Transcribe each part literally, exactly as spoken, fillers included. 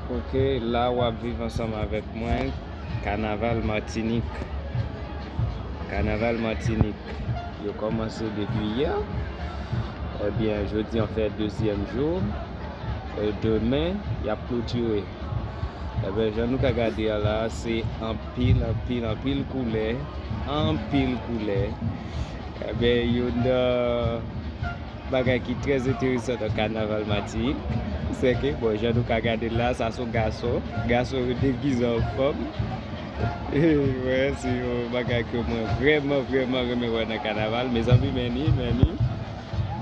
Ok, la w ap viv ansanm avèk mwen, Kanaval Matinik. Kanaval Matinik, yo kòmanse depi yè. Ebyen, jodi an fè dezyèm jou. E demen, y ap klotire. Ebyen, jan nou ka gade a la, se anpil, anpil, anpil koulè, anpil koulè. Ebyen, youn nan bagay ki trè enteresan nan kanaval Matinik, se ke, bon, jan nou ka gade l la, sa se yon gason. Gason yo degize an fanm. Wè, se yon bagay ke mwen vrèman, vrèman renmen wè nan kanaval. Mezanmi, men ni, men ni,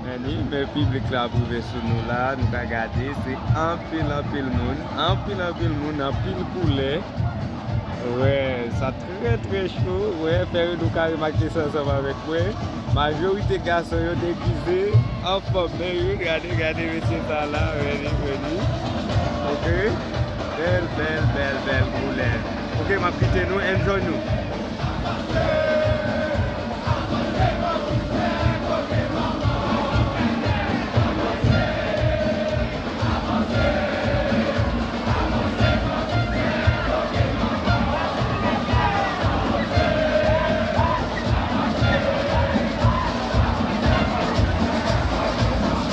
men ni, men piblik la ap rive sou nou la, nou ka gade, se anpil, anpil moun, anpil, anpil moun, anpil koulè. Wè, sa trè, trè cho. Wè, fè nou ka remake sa ansanm avèk mwen. Majorite gason yo degize an fanm, men yo, gade, gade mesye sa la, vini, vini. Ok? Bèl, bèl, bèl, bèl koulè. Ok, m ap kite nou, enjoy nou.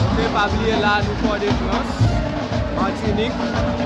Ok, pa bliye la, nou Fòdefrans, Matinik.